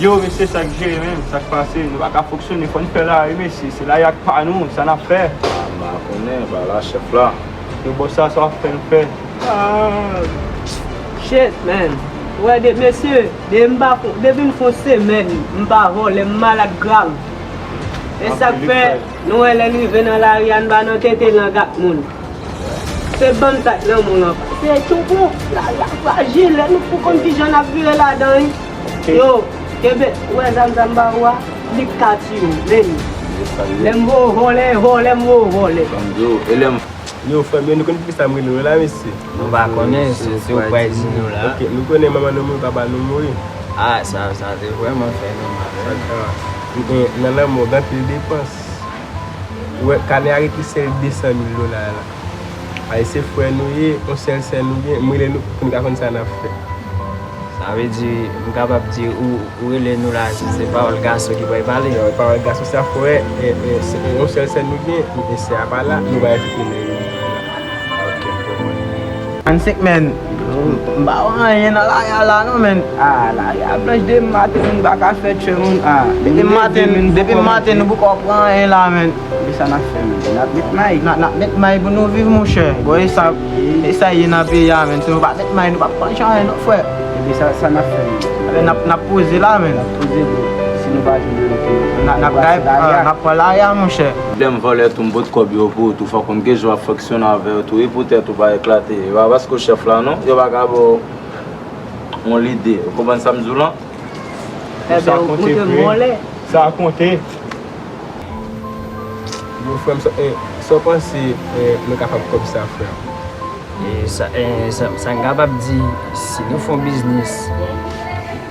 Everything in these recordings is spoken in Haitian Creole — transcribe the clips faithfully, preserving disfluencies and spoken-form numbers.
Yo, mesye, sa k jere menm, sa k pase? Nou pa ka fonksyone, fò n fè lari, mesye. Se lari a k pa nou, sa n ap fè? Ah, m pa konnen, ba la chèf la. Yo, bòs la, sa w ap fè, n fè. Ah, shit, man. Ou wè, de, mesye, de, m pa, depi n fè yon semèn, m pa vòlè, m malad grav. E sa k fè, nou wè, lè n rive nan lari a, n pa nan tete lang ak moun. Se bann tat lanmou lan. Se tchoukou, lari a frajil, nou pou konn kijan n ap vire ladan, wi. Yo, kenbe, ou wè zam sa m ba ou a, li ka tiye w, men. Lè m voye w vòlè, vòlè m voye w vòlè. Yo, frè m, yo, nou konn poukisa m rele nou la, mesye? Nou pa konnen, se, se ou k pral di nou la. Ok, nou konnen manman nou mouri, papa nou mouri. Ah, sa, sa te vrèman fè nou mal, wi. Nan lanmò, gen anpil depans. Ou wè, kanè a rete sèl de san mil dola la. Ay, se frè nou ye, yon sèl sè nou gen, m rele nou pou nou ka konn sa n ap fè. Sa vle di, m kapab di, ou, ou rele nou la, se, se pawòl gason ki pral pale. Yo, pawòl gason, se ap fè, e, e, se, e, yon sèl sè nou gen, e sè a pa la, nou pral fè nou. Ok, m konprann. Annsenk, men, m pa wè anyen nan lari a la non, men. Ah, lari a blanch depi maten, moun pa ka fè tchè, moun. Ah, depi maten, depi maten, nou poko pran anyen la, men. Epi sa n ap fè, men? N ap met may. N ap, n ap met may pou nou viv, monchè. Bon, e sa, e sa ye nan peyi a, men. Si nou pa met may, nou p ap manje anyen non, frè. Epi sa, sa n ap fè, men? N ap, n ap poze la, men. N ap poze, bon. Si nou pa jwenn anyen, n ap, n ap pran lari a, monchè. Lè m vòlè tou, m pot kòb yo pou ou tou. Fò w konn ke jan w ap fonksyone avè yo tou, wi, pou tèt ou pa eklate. E pa paske w chèf la, non, yo pa ka ba w yon lide. Ou konprann sa m di w lan? Enben, ou konte vòlè. Sa konte. Yo, frè m, sa, eh, sa w panse, eh, nou kapab kòb sa, frè m? E sa, e sa, sa m kapab di, si nou fè yon biznis,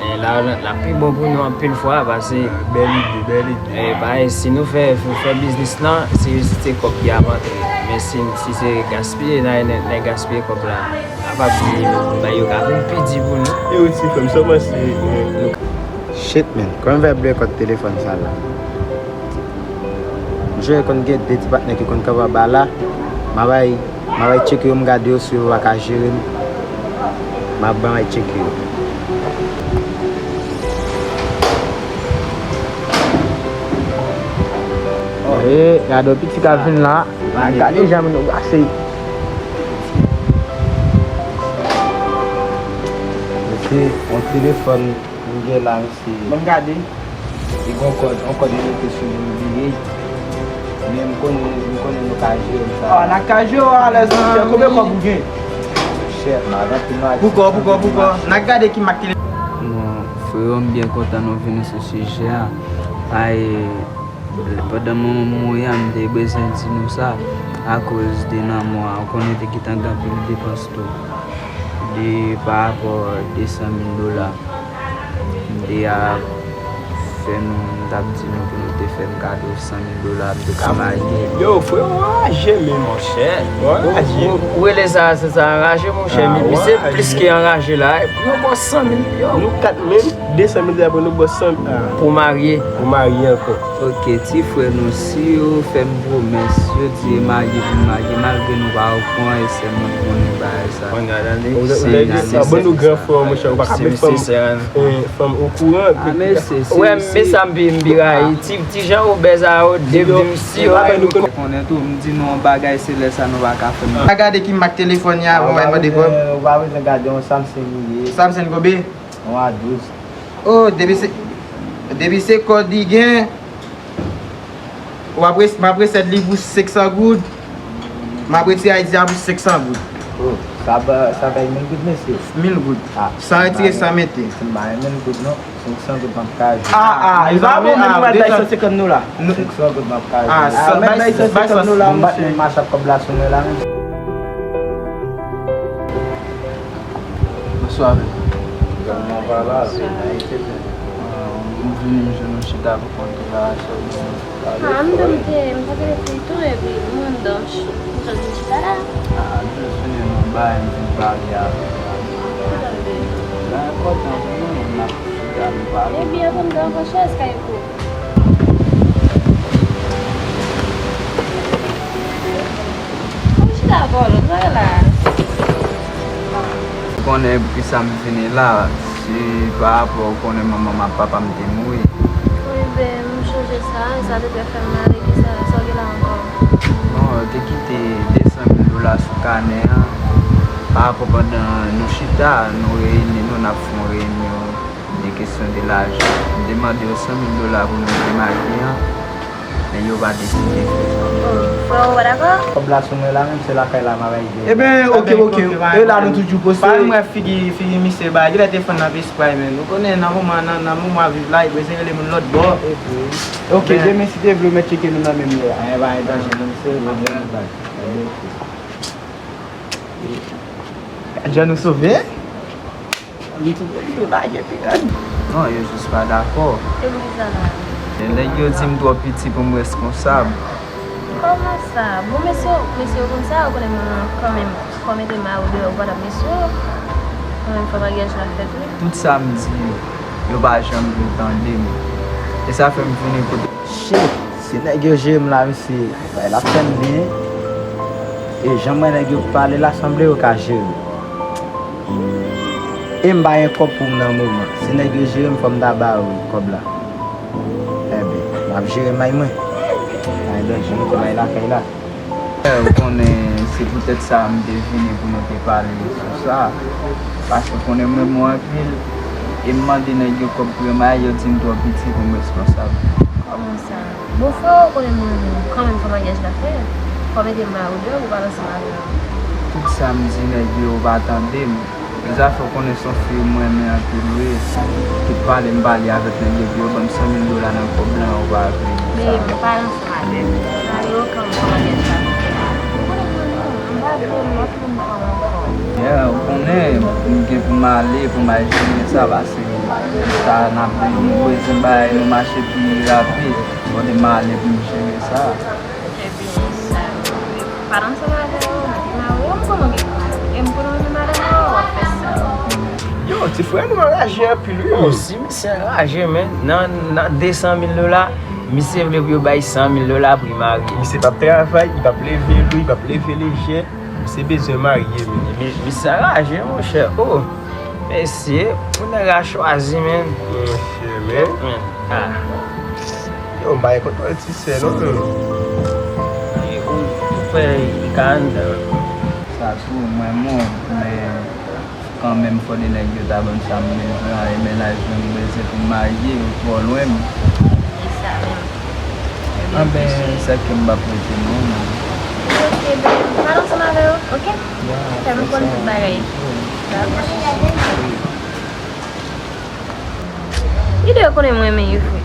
e la, la, l ap pi bon pou nou anpil fwa, paske bèl ide, bèl ide. E parèy, si nou fè, fè, fè biznis lan, se, se kòb ki ap antre. Men si, si se gaspiye, n a, n a, n a gaspiye kòb la. Kapab di, bagay yo ka vin pi di pou nou. E wi, ti frè m, sa w panse, e, nou... Shit, man. Kòman m fè blokòt telefòn sa la? Monchè, konn gen de ti patnè ki konn kanpe anba la. M a bay M a bay tcheke yo, m gade yo si yo pa ka jere m. M a bay tcheke yo. E, gade yon piti k ap vin la. Gade jan moun yo brase. Mesye, yon telefòn. M gen la, mesye. Ban m gade. Li gen yon kòd, yon kòd li mete sou li, m bliye. Men m konnen, m konnen nou ka jere m sa. Ah, n a ka jere w alèz, monchè. Konbyen kòb ou gen? Chè, m a ranpli nou ak... Pou kò, pou kò, pou kò. N a gade ki mak ki... Bon, freyo, m byen kontan nou vini sou sijè a. Ay, pandan manman m mouri a, m te bezwen di nou sa. Akoz de nan mwa, ou konnen te gentan gen anpil depans tou. De pa rapò de san mil dola. M te ap fè nou, m t ap di nou pou nou te fè m kado san mil dola, m te ka marye. Yo, frè, w anraje menm, monchè. W anraje. Ou, ou, ou rele sa, se sa anraje, monchè, men li se plis ke anraje la. Pou yo ba w san mil, yo. Nou kat menm, de san mil dola pou nou ba w san mil. Pou marye. Pou marye ankò. Ok, ti frè nou, si yo fè m pwomès, yo di e marye pou m marye, malgre nou pa okouran, e sè m ap konnen bagay sa. Ban nou gran frè w, monchè, ou pa ka met fanm, fanm okouran. Ou wè, men sa m pi, m pi rayi. Ti, ti jan obèz a yo, depi m si yo konnen tou, m di nou yon bagay, se lè sa nou pa ka fè m. Pa gade ki mak telefòn y a, bon, mwen mande kòb. Ou pa bezwen gade yon Samsung li ye. Samsung konbyen? Yon A douz. Oh, depi se, depi se kòd li gen, w ap res-, m ap resèt li pou senk san goud. M ap retire Ayiti a pou senk san goud. Oh, sa ba, sa bay mil goud, mesye. Mil goud. Ah, san retire, san mete. M pa gen mil goud, non. Senk san goud m ap ka jwe. Ah, ah, e pa bon, men pou mèt bay san senkant nou la. Senk san goud m ap ka jwe. Ah, bay san senkant nou la, monchè. M bat men mach ak kòb la sou mwen la, men. Bonswa, men. Granmoun pa la, se nan ete, men. Ah, m vini, m jwenn nou chita pou kont ou la, sèlman. Ah, m te, m te, m te rete tou, epi m wè m dòm chou. M jwenn nou chita la. Ah, m jis vini nan bay, m vin pale avè w. Sa enpòtan pou mwen, m ap chita, nou pale. Ebyen, pou m te anfòchè, eskay pou Ou chita bò lòt la. Ou konnen poukisa m vini la. Se pa rapò, ou konnen manman m ak papa m te mouri. Wi, ben, m chonje sa, e sa te fè m male. Kisa, sa w gen la ankò? Non, yo te kite de san mil dola sou kanè an. Pa rapò pandan nou chita, nou reyini nou, n ap fè yon reyinyon de kesyon de lajan. M te mande yo san mil dola pou nou te marye an, men yo pa deside fè sa. Oh, frè, ou pa dakò? Kòb la sou mwen la, menm se lakay la m ap rive. Eben, oke, oke. E la nou toujou poste. Pa m wè figi, figi misye ba, genlè te fann nan Pespray, men nou konnen nan moman, nan, nan moman ap viv la, li bezwen rele moun lòt bò. Oke, demen si te vle, ou mèt tcheke nou nan menm lè a. Anyen pa gen danje, non, misye, mwen gen yon bag. Jan nou sove? Li tou, li tou lage pi rèd. Non, yo jis pa dakò. E poukisa la? E nèg yo di m twò piti pou m responsab. Kòman sa? Bon, mesye, mesye yo konn sa, yo konnen mwen kanmenm, fò mete mari w deyò, ou pa t ap mesye yo. Kanmenm, fò maryaj la fèt, wi. Tout sa m di yo, yo pa janm vle tande m. E sa fè m vini kote. Shit, si nèg yo jere m la, mesye, bay la fè m byen. E jan m wè nèg yo pale la, sanble yo ka jere m. E m pa gen kòb pou m nan moman. Si nèg yo jere m, fò m ta ba yo kòb la. Enben, m ap jere may mwen. Ay, danje, nou te bay lakay la. Ou konnen, se poutèt sa m te vini pou nou te pale sou sa. Paske ou konnen m renmen w anpil. E m mande nèg yo kòb pou yo may, yo di m twò piti pou m responsab. Kòman sa? Bon, frè, ou konnen mwen kanmenm fò maryaj la fèt. Fò mete mari w deyò pou pale ansanm avè w. Tout sa m di nèg yo, yo pa tande m. Deja fè w konnen se yon fi mwen renmen anpil, wi. Tout pale m pale avèk nèg yo, epi yo ban m san mil dola nan kòb lan, yo pa vle di sa. Men pale ansanm avè m. Mari w kanmenm fò maryaj la fèt. Ou konnen mwen menm, m pa vle yon lòt moun pran m ankò. Yeah, ou konnen, m gen pou m ale, pou m al jere sa, paske sa n ap, nou bezwen bay, nou mache pi rapid. Fò de m ale pou m jere sa. Ebyen, sa yo, pa t ansanm avè yo, mari w, m konnen w gen kòb. E m konnen w renmen madanm ou, w ap fè sa. Yo, ti frè nou anraje anpil, wi. Oh, si misye anraje, men, nan, nan de san mil dola, misye vle pou yo bay san mil dola pou li marye. Misye p ap travay, li p ap leve lou, li p ap leve lejè. Misye bezwen marye, men. Mi-, misye anraje, monchè. Oh, mesye, yon nèg a chwazi, men. Monchè, men. Men, ah. Yo, m pa gen kont mwen ti sè, non, men. Ou, ou fè li ka anndan. Sa tou, mwen, mwen, men. Kanmenm, fò de nèg yo ta ban m sa m bezwen an, e mennaj mwen m bezwen pou m marye, yo twò lwen m. E sa menm. Anben, sèke m p ap rete non, non. Ok, ben, pale ansanm avè yo, ok? Fè m konn tout bagay. Dakò. Li dwe konnen mwen renmen yo, frè.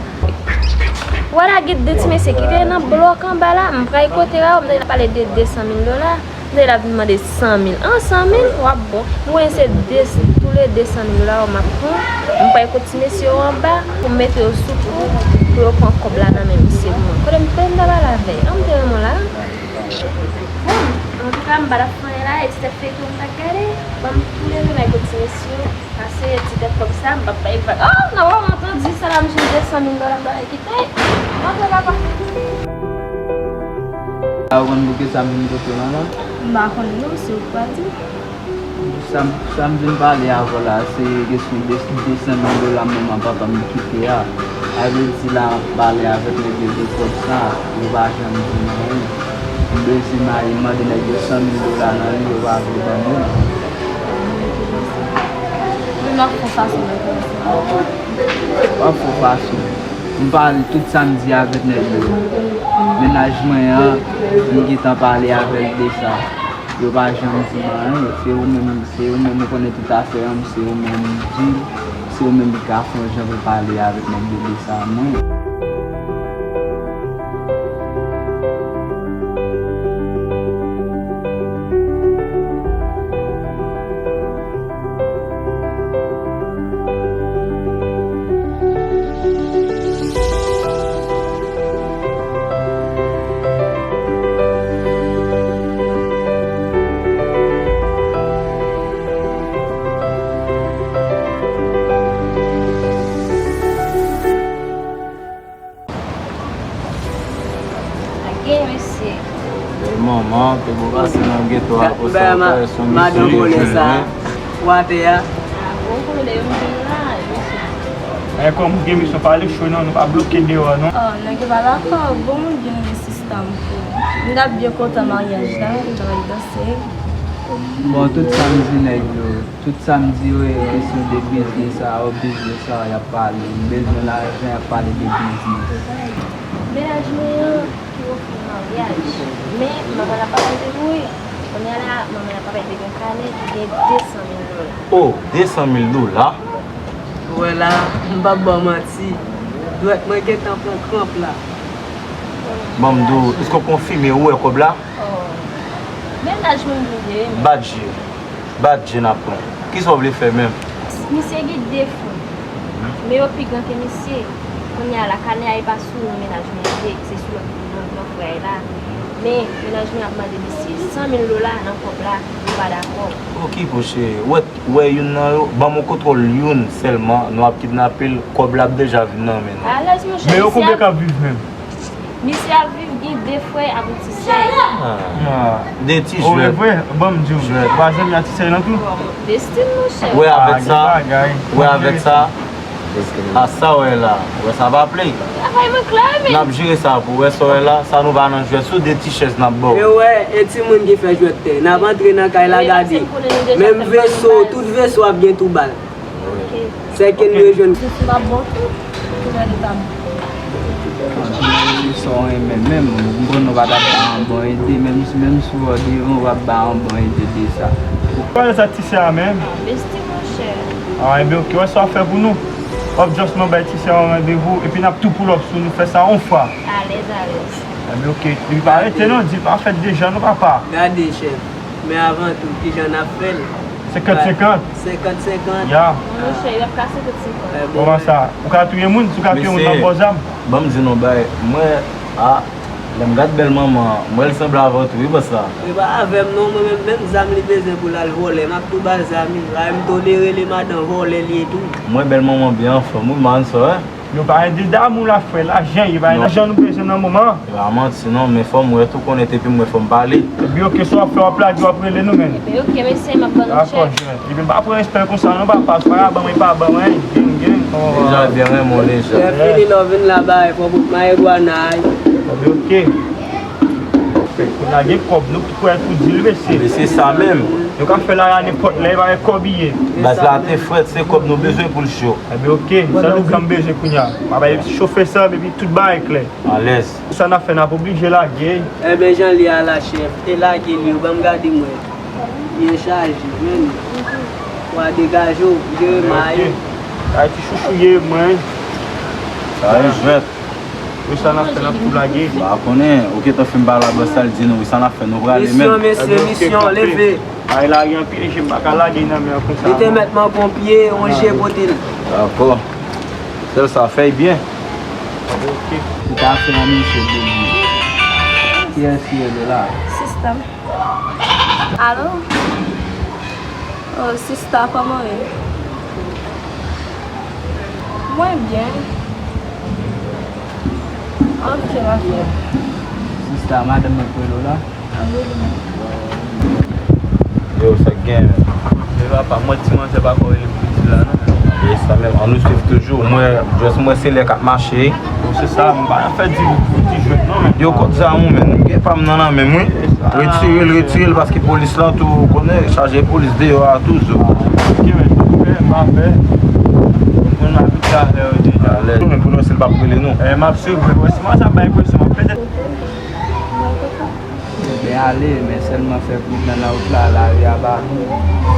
Wala, gen de ti mesye ki te nan blòk anba la, m pral kote a, m te pale de de san mil dola. M te la vin mande san mil. An, san mil? W ap bon. M konnen se de, tou le de san mil dola w m ap pran. M pral kot ti mesye yo anba pou m mete yo sou kou pou yo pran kòb la nan men misye pou mwen. Kote m te, m ta pale avè l. An, m te renmen w la. Bon, antouka, m pa t ap fè anyen la, e ti tèt feyton m t ap gade. Ban m tou le tounen kot ti mesye yo. Pase ti tèt kòb sa, m p ap bay vag. Oh, nan moman m tande sa la, m jwenn de san mil dola, m ta kite. Antre papa. A ou konn poukisa m vin kote w la la? M pa konn non, se ou k pral di. Sa m, sa m vin pale avè w la, se kesyon de de san mil dola manman papa m kite a. Sa vle di la, m ap pale avèk nèg yo de kòb sa, yo pa janm di m anyen. M bezwen marye, m mande nèg yo san mil dola nan li, yo pa vle ban mwen. Wi, m ap fè fason mwen konn sa. W ap fè fason. M pale tout sa m di avèk nèg yo. Mennaj mwen an, m gentan pale avè l de sa. Yo pa janm di m anyen. Se ou menm, se ou menm ou konnen tout afè an, se ou menm m di l. Se ou menm ki ka fè yon jan pou pale avèk nèg yo de sa, mwen. Ake, mesye. E manman, te bo pase nan geto a, pou sa w pa son misye. Madan vòlè sa, w atè a. Lè yo vin la, yo sou. E kòm gen misyon pale cho non, nou pa bloke deyò non. Oh, nèg yo pa dakò, bon, gen sista m pou. M t ap byen kontan maryaj la, m t ap al danse. Bon, tout sa m di nèg yo, tout sa m di yo, e kesyon de biznis sa, o biznis sa, y ap pale. M bezwen lajan, y ap pale de biznis. Mennaj mwen an ki ofri maryaj. Men, manman l ap pale de mouri. Kounye a la, manman l ap pale de yon kanè ki gen de san mil dola. Oh, de san mil dola? Ou wè la, m p ap ba w manti. Dwèt mwen gentan pran kranp la. Ban m di w, èske w konfime ou wè kòb la? Oh. Mennaj mwen bliye, men. Bat je. Bat je n ap pran. Kisa w vle fè menm? Misye gen de frè. Men yo pi gran ke misye. Kounye a la, kanè a e pa sou non mennaj mwen ye, se sou non gran frè a la. Men, mennaj mwen ap mande misye san mil dola nan kòb la, yo pa dakò. Ok, poche, wè, wè youn nan yo, ban mwen kontwòl youn sèlman, nou ap kidnape l, kòb la ap deja vin nan men nou. Alèz, monchè, men yo konbyen k ap viv menm? Misye ap viv gen de frè ak yon ti sè. Ah. De ti jwèt. Oh, e vre? Ban m di w. Jwèt. Vwazen m nan ti sè nan tou? Destin, monchè. Wè avèk sa. Wè avèk sa. A sa wè la. Wè sa pa ple. Travay mwen klè, men. N ap jere sa pou wè sa wè la. Sa nou pa nan jwèt sou de ti chèz n ap ba w. E wè, e timoun ki fè jwèt tè. N ap antre nan kay la gade. Menm veso, tout veso ap gen tou bal. Ok. Sè ke n dwe jwenn. Jodi m ap bon tou. Koulè de tab. Sa w renmen menm, m konn nou pa t ap ba an bon ide, menm si, menm si w devan, w ap ba an bon ide de sa. Pale sa ti sè a menm. Besti monchè. Ah, enben, ok, wè sa w ap fè pou nou. W ap just man bay ti sè a yon randevou, epi n ap tou pull up sou nou, fè sa yon fwa. Alèz, alèz. Enben, ok, epi pa rete non, di l pa fèt deja non, papa. Gade, chèf. Men avan tou, kijan n ap fè l? Senkant senkant. Senkant senkant? Ya. Monchè, y ap ka senkant senkant. Kòman sa? Ou ka touye moun? Si w ka touye moun, w ap ba w zam? Ban m di nou bagay. Mwen, a, lè m gad bèl manman an, m wè l sanble avè w tou, wi, bòs la. Li pa avè m non, mwen menm, menm zam li bezwen pou l al vòlè, m ap tou ba l zam, wi. Bagay m tolere li, madan vòlè li ye tou. M wè bèl manman byen anfòm, wi, man sa, wi. Yo pa gen de damou la, frè, lajan, yo pa gen lajan nou bezwen nan moman. E pa manti non, men fò m wè tou konnen epi m wè fò m pale. Epi ok, sa w ap fè, w ap lage, w ap rele nou, men. Epi ok, mesye, m ap ban nou chèk. Dakò, jwèt. Epi m pa pran respè konsa non, papa, sa pa ban mwen, pa ban mwen, gen, gen. Deja byen renmen w deja. Lè fini lè w vin la bay, fò bout maye gwanay. Epi ok. Fèk pou n lage kòb, nou ki kwè pou di l, mesye. Men se sa menm. Yo ka fè la a nenpòt lè, e pa gen kòb li ye. Baz la te frèt, se kòb nou bezwen pou l cho. Enben, ok, sèl ou k jan m bezwen kounye a. M a bay chofè sa, epi tout bagay klè. Alèz. Sa n ap fè, n ap oblije lage. Enben, jan li a la, chèf, e lage li, yo ban m gade mwen. Byen chaje, men. Wa degaje w, jere may ou. Ay, ti chouchou ye, mwen. Sa yo jwèt. Wi, sa n ap fè, n ap tou lage. Ba konnen, ou gentan fin pale a bòs la, l di nou, wi, sa n ap fè, nou prale menm. Misyon, mesye, misyon, leve. Ay, lage an pye, je m pa ka lage nan men an konsa. Li te mèt manke yon pye, yon je kote l. Dakò. Sèl sa, fè l byen. Ok. Ou ta fè an misye debouye. Kiyès ki rele la? Sista m. Alo? Oh, sista, kòman w ye? Mwen byen. Ok, m ap fè. Sista, madanm mwen k rele w la. Yo, sa k gen? Men papa, mwen ti manzè pa ko rele pou di la, non. E sa menm, an nou swiv toujou. Mwen, just mwen se lè k ap mache. Bon, se sa, m pa fè di, di jwèt, non, men. Yo, kòb zam ou, men. M gen pa m nan, nan men m, wi. Retire l, retire l, paske polis lan tou, ou konnen, chaje polis deyò a toujou. Ok, men, m fè, m pa fè. Moun abitye avè yo deja. Alèz. Men pou nou, si l p ap rele nou. Eh, m ap swiv, wi, si mwen sa bay presyon, m ap pete. Ebyen ale, men sèlman fè pridan nan wout la, lari a pa bon.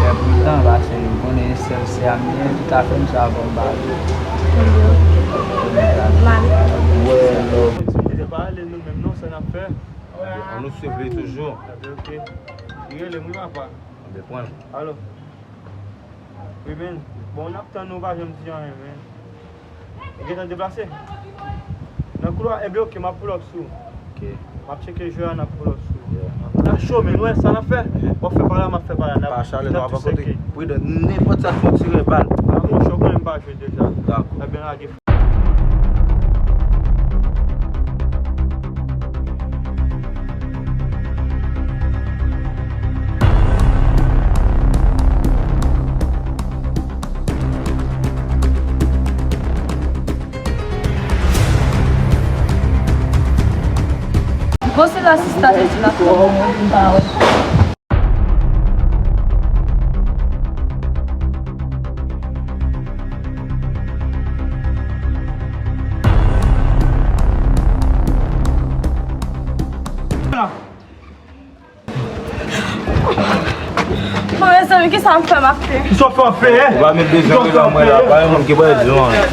Fè pridan, paske nou konnen sèl se a m gen, tout afè m sa bon ba yo. Wè, love. Mete pa ale nou menm non, sa n ap fè? An nou swiv li toujou. Ebyen, ok. Li rele m wi, papa. Ebyen, pran l. Alo. Wi, men. Bon, n ap tann ou, pa janm di anyen, men. Li gentan deplase? Nan koulwa, enben, ok, m ap pull up sou. Ok. M ap tcheke jwe a, n ap pull up sou. Yeah. N ap cho, men, nou wè sa n ap fè. Yeah. W ap fè pa la, m ap fè pa la. Pa chalè, nou ap tou kontre. Pridan, nenpòt sa k fè w tire bal. A, monchè, w konnen m pa jwe deja. Dakò. Ebyen, lage. Bon, se la sista te di la. Bon, mezanmi, kisa m fè m ap fè? Kisa w fè w ap fè, en? Ou pa met bezwen rive mwen la, pa yon moun ki pral di w anyen.